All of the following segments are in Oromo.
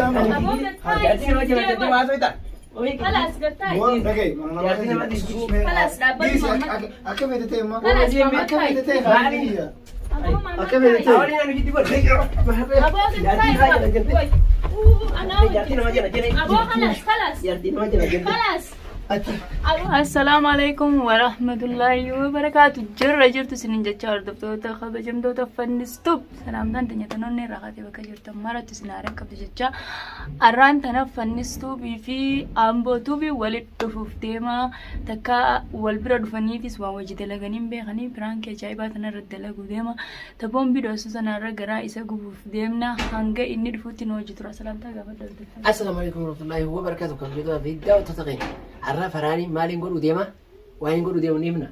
Aboo gad Jaartii nama jala jettee taa'i. waa soita. Kalaas gad taa'i. Waan dhagaye mana nama Jaartii nama dhiisuu. Kalaas dhaabbatu Muhammad. Akka feete ta'e immoo. Kalaas Muhammad Akka feete ta'e Maali? Aboo Muhammad Akka feete taa'i. ta'e. Awwaaliin anu jitti godhe. Aboo gad taa'i. Jaartii nama jala jettee. Wai. Uu, anaa Jaartii nama jala jettee. Aboo kalaas kalaas. Jaartii nama jala jettee. Kalaas. Ati. Assalaamu alaikum warahmatullaahi wabarakaatu. Jirra jirtu isinin jecha hordoftoota kabajamtoota fannistuub salaamtaan tanyatanoonni irraa kaatee bakka jirtan maratti isin haara qabdu jecha arraan tana fannistuubii fi ambootuubii walitti dhufuuf deema takka wal bira dhufaniifis waan wajji dalaganii hin beekanii piraankii ajaa'ibaa tanarra dalaguu deema taboon bidoosu sanarra garaa isa gubuuf deemna hanga inni dhufutti nu hojii tura salaamtaa gaafadha hordoftoota. Assalaamu alaikum warahmatullaahi wabarakaatu. Kabajamtoota fi daawwattoota keenya. Har'a faraanii maaliin godhuu deema? Waan hin godhuu deemu ni himna.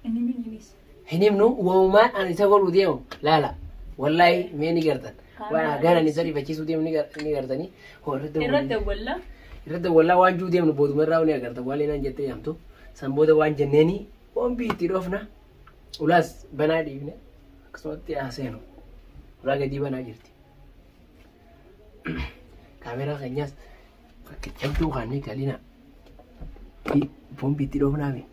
Inni miniinis. Hin himnu uumamumaan ani isa godhuu deemu laala. Wallaahi mee ni gartan. Waan hagana ani isa rifachiisuu deemu ni gartanii. Hoo irratti Irra dawwalla. irratti wallaa waan juu deemnu booduma irraa ni agarta. Waan inaan jettee yaamtu. San booda waan jenneeni boombii itti dhoofna. Ulaas banaa dhiifne akkasumatti haaseenu. Ulaa gadii banaa jirti. Kaameraa keenyaas bakka jabduu kaannee galina. Boombii itti dhoofnaami.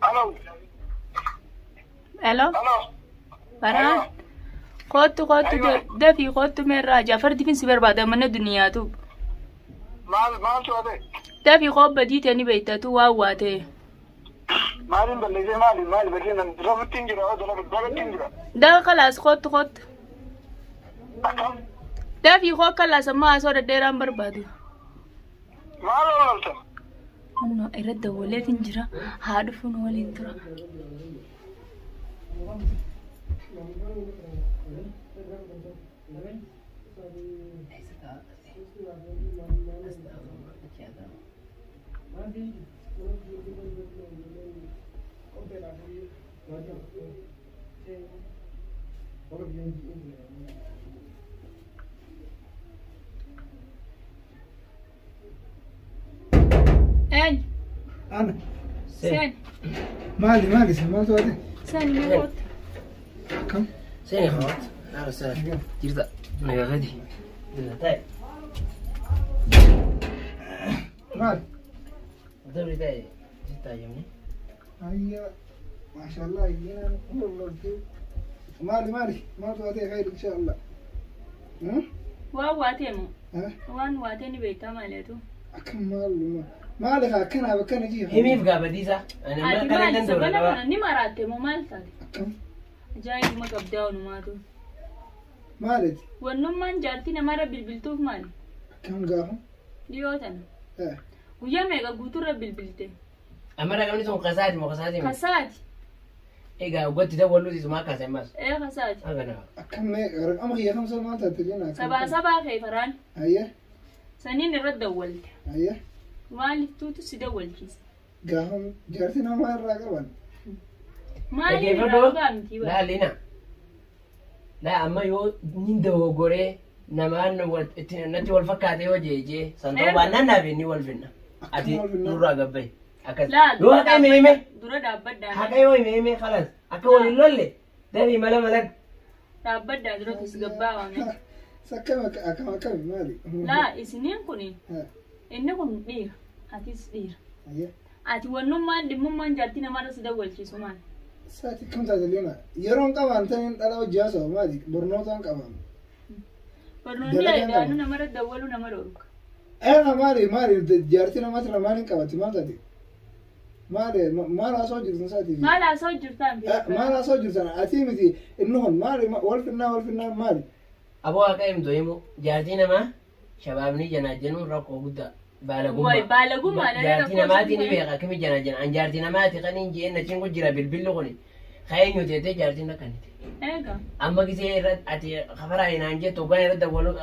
Alo, Hello. alo. Faraan. Kootu kootu dafii kootu meerraa Jaafar difin si barbaada mana duniyaatu. Maal maaltu ate? Dafii koo badii ta'e ni beektatu waan waa ta'e. Maaliin balleessee maali maali balleessee rafutti hin jira dalaga dalagatti hin jira. Daa kalaas kootu kootu. Akkam? Dafii koo kalaas amma haasoo dhedheeraan barbaadu. Maal oolta? Humna irra dawwaleetiin jira haa dhufuun waliin tura. Eenyu? Ana. Seen. Maali maali isin maaltu ate? Seen mee kootu. Akkam? Seeni hawaat. Haala sana. Jirta. Nagaa gadi. Jirta taa'e. Maali? Dabri taa'e. Jirta jemne. Ayya. Maashaallah iyyinaan lollolte. Maali maali maaltu ate khayr inshaallah. Waan waa ta'e moo? Eh? Waan waa ta'e ni beektaa maaliitu? Akkam maali maali haa akkanaaf akkana jiru. Himiif gaafatiisa. Ani amma Ati akkana maali danda'u sabana qaba. kana ni maraatte moo maal taate? Akkam Ajaa'ibuma qabdaa onumaatu. maaliti? Wannummaan jaartii namarra bilbiltuuf maali? Akkam gaafa? Dhiyoo tana. Eh. Guyyaa meeqa guutuurra bilbilte? Amma raqamni sun kasaati moo kasaati miti? Kasaati. Egaa uggatti dawwalluuti sumaa kaase ammas. Ee kasaati. Hagana. Akkam mee raqama kiyya kamsa maal taate jenna? Sabaa sabaa kee faraan Ayya. saniin irra dawwalte. Ayya. Maaliif tuutu si dawwalchiise? Gaafa jaartii namaa irraa qaban. Maaliif irraa Dhaggeeffadhoo. dhugaa miti bara? Laa Lina. Laa amma yoo ni dogoggoree namaan itti natti wal fakkaate yoo jeejee san ta'uu baannaan naaf inni wal finna. Ati Akkam wal finna? nurraa gabbaye. Akkas. Laa Yoo haqa hime hime. dura dhaabbaddaa. Haqa yoo hime hime kalas. Akka wal hin lolle. Dafii mala mala. Dhaabbaddaa dura tus gabbaa waame. Akkam akkam akkam maali? Laa isiniin kun Eh. inni kun dhiira. Atis dhiira. Ayya. Ati wannummaan dhimmummaan jaartii namarra si dawwalchiisu maali? Saati kam taate Lina? Yeroon qaban taniin dhala hojii haasa'u maali? Barnootaan qaban. Barnoonni Dalagaan ayyaanuu qaba. namarra dawwaluu nama dhorka. Eena maali maali jaartii namaatirra maaliin qabatti maal taate? Maali maal haasa'u jirtan saati? Maal haasa'u jirtaan? Maal haasa'u jirtan? Ati miti inni kun maali wal finnaa wal finnaa maali? Aboo haqa himtu himu jaartii namaa shabaabni janaajanuun rakkoo guddaa. Baalagummaa. Wayi baalagummaa dha, Jaartii rakkoo namaatii ni sun beeka akkami janaajan. An jaartii namaati kan hin jeen achiin kun jira bilbilli kuni. Kan eenyu teetee jaartiin akkaniti. Eega. Amma gisee irratti ati kafaraa hinaan jettu hoggaan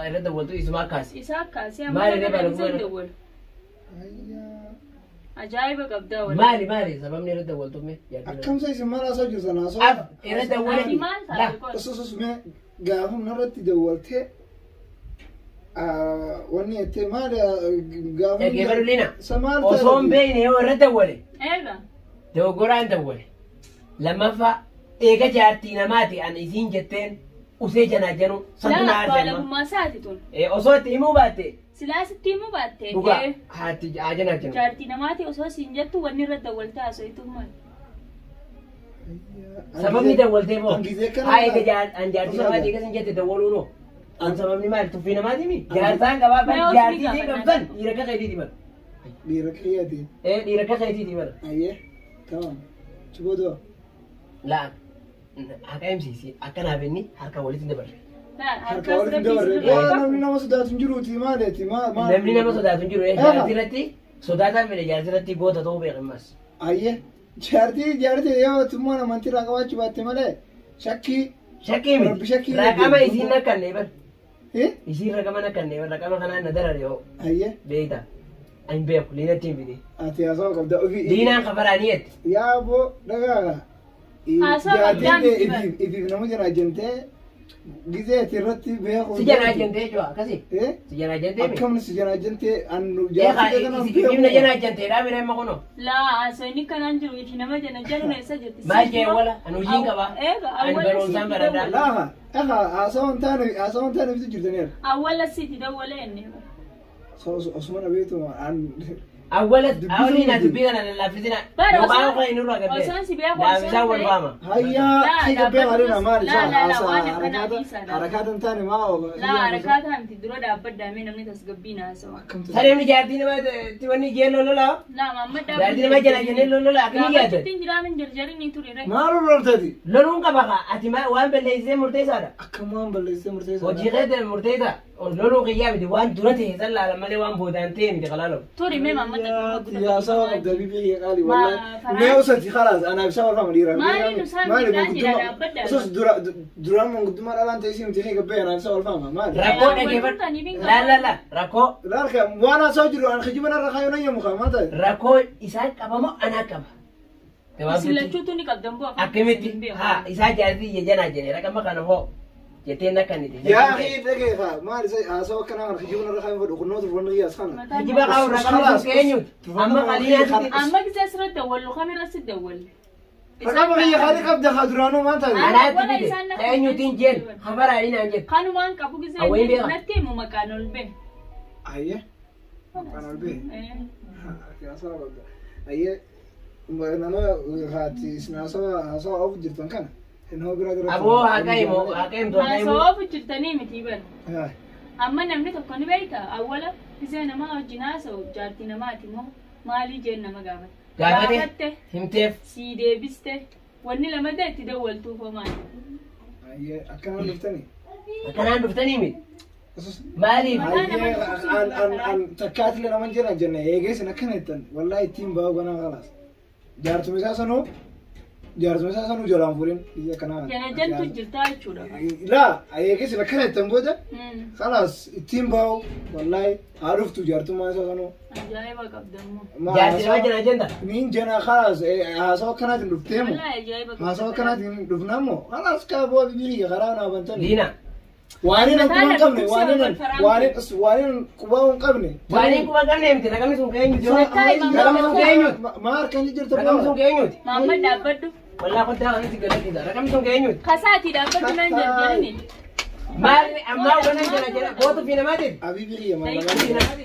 irra dawwaltu isuma akkaasi. Isa akkaasi amma Maali kana baalagummaa isa irra- dawwalu. Ayyaa. Ajaa'iba qabdaa wal. Maali maali sababni irra dawwaltu mee jaartii namaa? Akkamsa isin maal haasa'u jirtan haasa'u? Af irra dawwale. Ati maal taate qola? Usus mee gaafa narratti dawwaltee wanni jettee maali gaafa. Dhaggeeffadhu Lina. Sa maal Osoo hin beekne yoo irra dawwale Eega. dogoggoraan dawwale. Lammaffaa Eega jaartii namaati ani isiin jetteen usee janaa jenu santu na Laa aarse amma. baalagummaa isaati tun. Osoo itti himuu baatte Silaa sitti himuu baatte. dhugaa haati haa janaa jenu. Jaartii namaati osoo siin jettu wanni irra dawwaltee haasoftu maali? Sababni dawwaltee moo? Hangizee kana Haa eega an jaartii namaati eega sin jette dawwaluunoo. An sababni maali tuffii namaati mi? Jaarsaan qabaa Mee bar osoo jaartii ni sii gaafanna. qabdan dhiira akka keetiiti bara. Dhiira kiyyaati. Dhiira akka keetiiti bara. Ayyee. Tamam. Chibodoo. Laa haqa himsiisi akkanaaf inni harka walitti hin dabarre. Laa Harka walitti dabarre. Waa namni nama sodaatu hin jiruuti maaleeti maal. Namni nama sodaatu hin jiru jaartii irratti sodaataan fedhe jaartii irratti goota ta'uu beekan mas. Ayyee. Jaartii jaartii yoo tummaan amantii irraa qabaachuu baatte malee shakkii. Shakkii Rabbi miti. shakkii Raqama miti. isiin nakkanne bar. Eh? Isiin raqama nakkanne bar raqama kanaan na darare hoo Ayyee. beeyta. Ani beeku liinatti hin fide. Ati haasawaa qabda ofii. Liinaan kafaraanii jette. Yaa boo dhagaa. Haasawaa qabdaan Jaartiin miti ifiif ifiif nama jira jentee gizee ati irratti beeku. Si janaa jentee jechuudha akkasii. Eh? Si janaa jentee mi? Akkamni si janaa jentee annu Eegaa jaartii kana ififna janaa jentee dhaa bira amma kunoo. Laa haasofni kanaan jiru ifi nama jana jaluun eessa jirti? Maal jee wala ani hojiin qaba. Eega Ani awwala barumsaan sitti baradhaa. dawwale. Laafa egaa haasawaan taane haasawaan taane bitu jirtaniira. Awwala sitti dawwale inni. Osuma dhabeetu an Awwala Dubbisuu awwalii na miti. dubbii kana lallaafisina. Bara Yookaan osoo- kan inni irraa gabbee. osoo si beeku Laafisaan osoo wal ta'e- faama. hayyaa Laa, kii gabbee maalina maali laa, isaa laa, laa, haasaa waan akkanaa harakaata dhiisaa, harakaata hin taane maa Laa harakaata miti dura dhaabbaddaa namni tasgabbii na haasawa. Sareen jaartii namaatti wanni jeen lololaa. Laa mamma Jaartii nama jala jennee lolola akkamii yaaddan? Gaafachittiin jiraamin jarjarin ni ture. Maal loltati? Loluun qaba kaa ati waan balleessisee murteessaadha. Akkam waan balleessitee murteessaadha. Hojii keetti murteessa. Loluu kiyyaa miti waan dura ta'e san laala malee waan boodaan ta'e miti kalaaloo. Turi mee mamma Yaasaa qabda biyya qaali wallahi. Mee usati khalaas anaaf isa walfama dhiira. Maali nu isaan Maali biddaa jira manguddummaa dhaabbaddaa. Usus dura duraan manguddummaa dhalaan ta'e miti kee gabbee anaaf isa walfama maali? Rakkoo dhageeffadhu. Laa laa laa rakkoo Laalka waan haasa'u jiru an kijiba narra kaayuu nan yemmu kaa maal ta'e? rakkoo isaan qabamoo anaa qaba. Isin lachuutu ni qabdan bu'aa. Akkamitti haa isaa jaartii iyya janaa jedhee raqama kana hoo jetteen akka inni ta'e. Yaa akhi dhagee kaa maali isa haasa'u akkanaa kana kijiba narra kaayuu fedhu kunnoo turfanni kiyyaas kana. Kijiba qabu raqama sun keenyuti. Amma qaliinaatti Amma gisee asirratti dawwallu kamirra si dawwalle. Raqama kiyya kaali qabda kaa duraanuu maal ta'e? anaatti fide eenyutiin jeen habaraa inni naan jedhe. Kanumaan qabu Awween gisee beeka. natti himu maqaan ol bee. Ayyee. Maqaan ol bee. Ati haasa'u qabda. Ayyee. Nama haati isin haasawaa haasawaa oofu jirtan kana. Inni biraa jira. Aboo haqa himu haqa himtu haqa himu. Haasawaa ofu jirtanii miti bal. Amma namni tokko ni beekta awwala gisee namaa wajjin haasa'u jaartii namaati moo maalii jeen nama gaafata. Gaafate Gaafatte himteef sii deebiste wanni lama ta'e itti dawwaltuuf hoo maali? Ayyee akkanaan dhuftanii. akkanaan dhuftanii miti. Asus. Maaliif? Ayyee an an an takkaatilee nama jiran jenne eegeessin akkana jettan wallahi ittiin baa'u ganaa kalaas. Jaartuma isaa sanuu jaartuma isaa sanuu jalaan fuudhin biyya akkanaa. Jana jantu jirtaa jechuudha. Laa eegeessin akkana jettan booda kalaas ittiin baa'u wallahi haa dhuftu jaartummaa isaa sanuu. Ajaa'iba qabdammoo. Jaartii nama jana jenta. Niin jana kalaas haasawaa akkanaatiin dhufteemu. Wallahi ajaa'iba qabda. Haasawaa akkanaatiin dhufnaamoo kalaas kaaboo biyya karaa naa bantanii. Diina. Waaniin quba hin qabne waaniin waaniin waaniin quba hin qabne. Waaniin quba qabne miti raqamni sun keenyuti. Raqamni sun keenyuti. Maa harkaan jirta Raqamni sun keenyuti. Maamma dhaabbadhu. Wallaa kottaa kanatti galateessa. Raqamni sun keenyuti. Kasaatii dhaabbadhu naan jarjarini. Maali ammaa wannan jana jana gootu fi namaati. Abibi kiyya mana namaa Fi jira. namaati.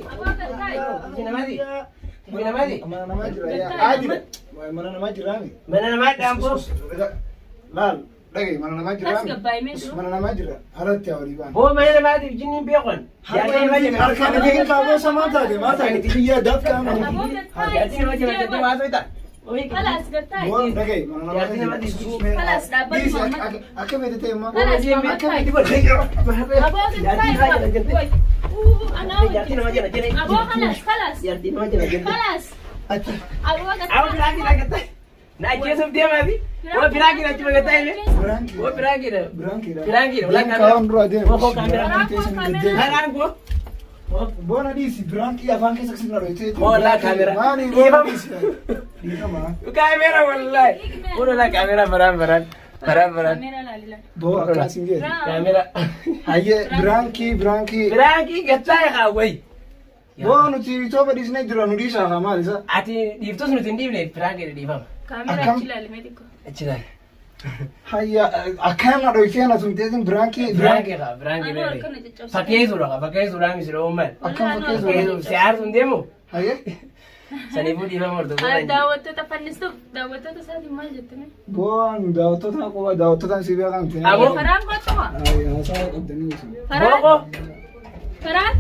Fi namaati. Fi namaati. Mana namaa jira yaa adila. Mana namaa jira mi. Mana namaa dhaamboo. Laal dhagaye mana namaa jira Kas mi. gabbaayimee jiru. Mana namaa jira alatti haa walii baana. Boo mana namaatiif jinniin beekan. Jaartii nama jana. Harkaan dhagaye kaaboo samaa taate maa taate kiyya dafkaa mana. Aboo Jaartii nama jana jettee waa soita. Kalaas gartaa. Boon dhagaye mana namaa Jaartii namaatiif Kalaas dhaabbadhu maamma. Akka beekte ta'e maa. Kalaas maamma. Akka beekte godhe. Aboo Jaartii nama jana gartaa. jettee. Anaa Jaartii nama jana jene. Aboo kalaas kalaas. Jaartii nama jana jette. Kalaas. Aboo Aboo biraakii dhagatta. Na ajjeesuuf deemaati. Boo biraakii achi magattaa hime. Boo biraakiidha. Biraankiidha. Biraankiidha. Walaa Deem kaawwan dura deem. Boo kaameraa. Biraankiidha. Karaan koo. Boona dhiisi biraankii afaan keessa akkasitti na dhoyitee. Hoolaa kaameraa. Maali boona dhiisi. Dhiifama. Kaameraa wallaahi. Hoolaa kaameraa baraan baraan. Baraan baraan. Kameera laalila. Boo akkas hin jedhe. Kaameraa. Hayyee biraankii biraankii. Biraankii gattaa haa wayi. Boo nuti Itoophia dhiisnee jira nu dhiisaa haa maali isa. Ati dhiiftus nuti hin dhiifne biraankii dhiifama. Kameera Akkam? achi ilaalimee xiqqoo. Achi laali. Hayya akkana dhoytee na tumteetiin biraankii Biraankii qaba biraankii Anuu beekee. harkana caccabsee. Fakkeessuudha qaba fakkeessuudhaan misiroo uumaan. Akkam fakkeessuudha? Fakkeessuuf si aarsuun deemu Hayyee saniifuu dhiifama hordoftoota hin jiru. Daawwattoota fannistuuf daawwattoota isaatiin maal jettame? Boon daawwattoota quba daawwattoota si beekan miti. Aboo. Faraan kotuma. Haasawa qabdanii isin. Faraan. Boqoo. Faraan.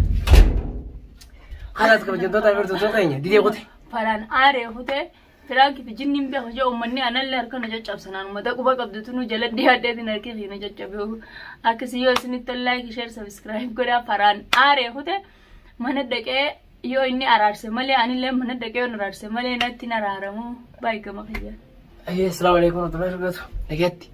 Kalaas kabajamtoota fi hordoftoota keenya didee qote. Faraan aaree kutee firaankii fi jinniin beeku jee uummanni anallee harka nu caccabsanaan uummata quba qabdutu nu jala dhiyaadheetiin harki keenya caccabe. Akkasii yoo isinitti like, share, subscribe godhaa. Faraan aaree kutee mana dhaqee yoo inni araarse malee anillee mana dhaqee yoo araarse malee natti hin araaramu. Baay'ee gama fayyaa. Ayyee, asalaamu alaikum warahmatullahi wabarakatuh. Nagaatti.